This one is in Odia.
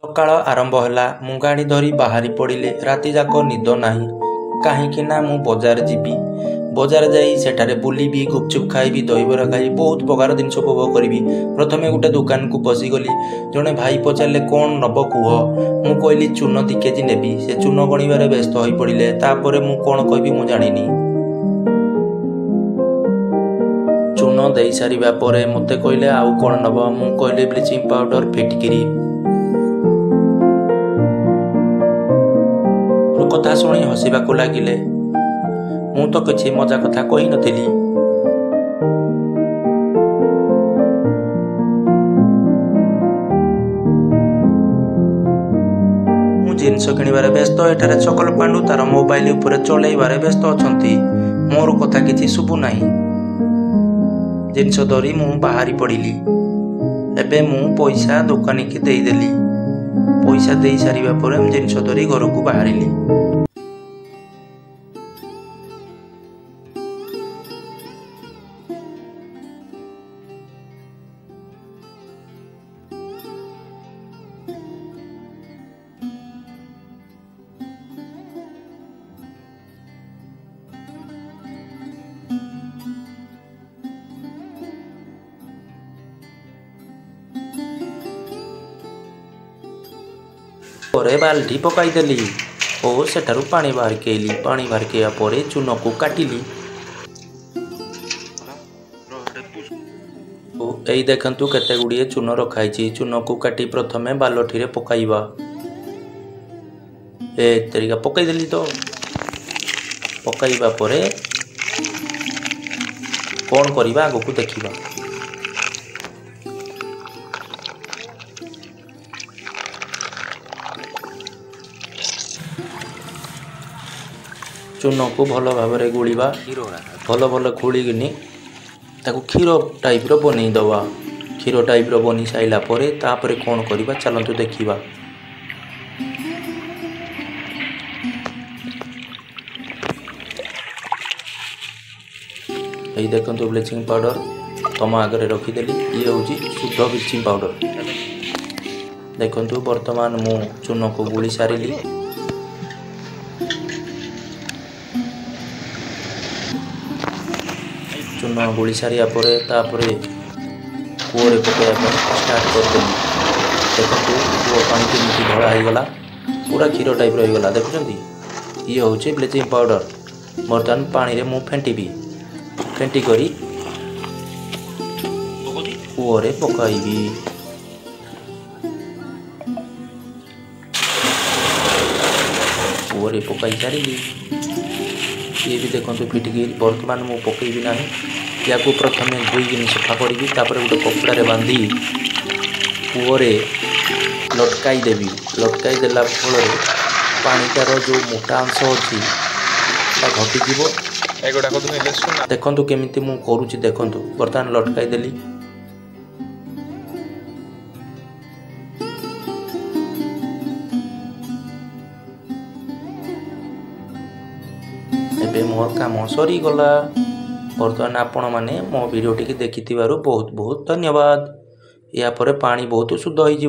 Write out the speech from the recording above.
ସକାଳ ଆରମ୍ଭ ହେଲା, ମୁଁ ଗାଡ଼ି ଧରି ବାହାରି ପଡ଼ିଲି। ରାତି ଯାକ ନିଦ ନାହିଁ, କାହିଁକି ନା ମୁଁ ବଜାର ଯିବି। ବଜାର ଯାଇ ସେଠାରେ ବୁଲିବି, ଗୁପଚୁପ୍ ଖାଇବି, ଦହିବରା ଖାଇବି, ବହୁତ ପ୍ରକାର ଜିନିଷ ଉପଭୋଗ କରିବି। ପ୍ରଥମେ ଗୋଟେ ଦୋକାନକୁ ପଶିଗଲି। ଜଣେ ଭାଇ ପଚାରିଲେ, କ'ଣ ନେବ କୁହ? ମୁଁ କହିଲି ଚୂନ 2 କେଜି ନେବି। ସେ ଚୂନ ଗଣିବାରେ ବ୍ୟସ୍ତ ହୋଇପଡ଼ିଲେ। ତାପରେ ମୁଁ କ'ଣ କହିବି ମୁଁ ଜାଣିନି। ଚୂନ ଦେଇସାରିବା ପରେ ମୋତେ କହିଲେ ଆଉ କ'ଣ ନେବ? ମୁଁ କହିଲି ବ୍ଲିଚିଂ ପାଉଡ଼ର, ଫିଟକିରି। ମୋ କଥା ଶୁଣି ହସିବାକୁ ଲାଗିଲେ। ମୁଁ ତ କିଛି ମଜା କଥା କହିନଥିଲି। ମୁଁ ଜିନିଷ କିଣିବାରେ ବ୍ୟସ୍ତ, ଏଠାରେ ଚକଲ ପାଣ୍ଡୁ ତାର ମୋବାଇଲ ଉପରେ ଚଲେଇବାରେ ବ୍ୟସ୍ତ ଅଛନ୍ତି। ମୋର କଥା କିଛି ଶୁଭୁନାହିଁ। ଜିନିଷ ଧରି ମୁଁ ବାହାରି ପଡ଼ିଲି। ଏବେ ମୁଁ ପଇସା ଦୋକାନୀକି ଦେଇଦେଲି। ପଇସା ଦେଇ ସାରିବା ପରେ ମୁଁ ଜିନିଷ ଧରି ଘରକୁ ବାହାରିଲି। ପରେ ବାଲ୍ଟି ପକାଇଦେଲି ଓ ସେଠାରୁ ପାଣି ବାହାରିକେଇଲି। ପାଣି ବାହାରିକେଇବା ପରେ ଚୂନକୁ କାଟିଲି ଓ ଏଇ ଦେଖନ୍ତୁ କେତେ ଗୁଡ଼ିଏ ଚୂନ ରଖାହେଇଛି। ଚୂନକୁ କାଟି ପ୍ରଥମେ ବାଲଟିରେ ପକାଇବା। ଏ ତେରିକା ପକାଇଦେଲି ତ। ପକାଇବା ପରେ କ'ଣ କରିବା ଆଗକୁ ଦେଖିବା। ଚୂନକୁ ଭଲ ଭାବରେ ଗୋଳିବା, ଭଲ ଭଲ ଗୋଳିକିନି ତାକୁ କ୍ଷୀର ଟାଇପ୍ର ବନେଇଦେବା। କ୍ଷୀର ଟାଇପ୍ର ବନେଇ ସାରିଲା ପରେ ତାପରେ କ'ଣ କରିବା ଚାଲନ୍ତୁ ଦେଖିବା। ଏଇ ଦେଖନ୍ତୁ ବ୍ଲିଚିଂ ପାଉଡ଼ର ତମ ଆଗରେ ରଖିଦେଲି। ଇଏ ହେଉଛି ଶୁଦ୍ଧ ବ୍ଲିଚିଂ ପାଉଡ଼ର। ଦେଖନ୍ତୁ ବର୍ତ୍ତମାନ ମୁଁ ଚୂନକୁ ଗୋଳି ସାରିଲି। ଚୂନ ଗୋଳି ସାରିବା ପରେ ତାପରେ କୂଅରେ ପକାଇବା ପାଇଁ ଷ୍ଟାର୍ଟ କରିଦେଲି। ଦେଖନ୍ତୁ କୂଅ ପାଣି କେମିତି ଧଳା ହେଇଗଲା, ପୁରା କ୍ଷୀର ଟାଇପ୍ର ହେଇଗଲା। ଦେଖୁଛନ୍ତି, ଇଏ ହେଉଛି ବ୍ଲିଚିଂ ପାଉଡ଼ର। ବର୍ତ୍ତମାନ ପାଣିରେ ମୁଁ ଫେଣ୍ଟିବି, ଫେଣ୍ଟି କରି କୂଅରେ ପକାଇବି। କୂଅରେ ପକାଇ ସାରିଲି। ଇଏ ବି ଦେଖନ୍ତୁ ଫିଟିକି। ବର୍ତ୍ତମାନ ମୁଁ ପକାଇବି ନାହିଁ। ୟାକୁ ପ୍ରଥମେ ଧୋଇକିନି ସଫା କରିବି, ତାପରେ ଗୋଟେ କପଡ଼ାରେ ବାନ୍ଧି କୂଅରେ ଲଟକାଇ ଦେବି। ଲଟକାଇ ଦେଲା ଫଳରେ ପାଣିଟାର ଯେଉଁ ମୋଟା ଅଂଶ ଅଛି ତା ଘଟିଯିବ। ଏଗୁଡ଼ାକ ଧୋଇଲେ ସୁନା। ଦେଖନ୍ତୁ କେମିତି ମୁଁ କରୁଛି। ଦେଖନ୍ତୁ ବର୍ତ୍ତମାନ ଲଟକାଇ ଦେଲି। ଏବେ ମୋର କାମ ସରିଗଲା। ବର୍ତ୍ତମାନ ଆପଣମାନେ ମୋ ଭିଡ଼ିଓଟିକି ଦେଖିଥିବାରୁ ବହୁତ ବହୁତ ଧନ୍ୟବାଦ। ଏହାପରେ ପାଣି ବହୁତ ଶୁଦ୍ଧ ହେଇଯିବ।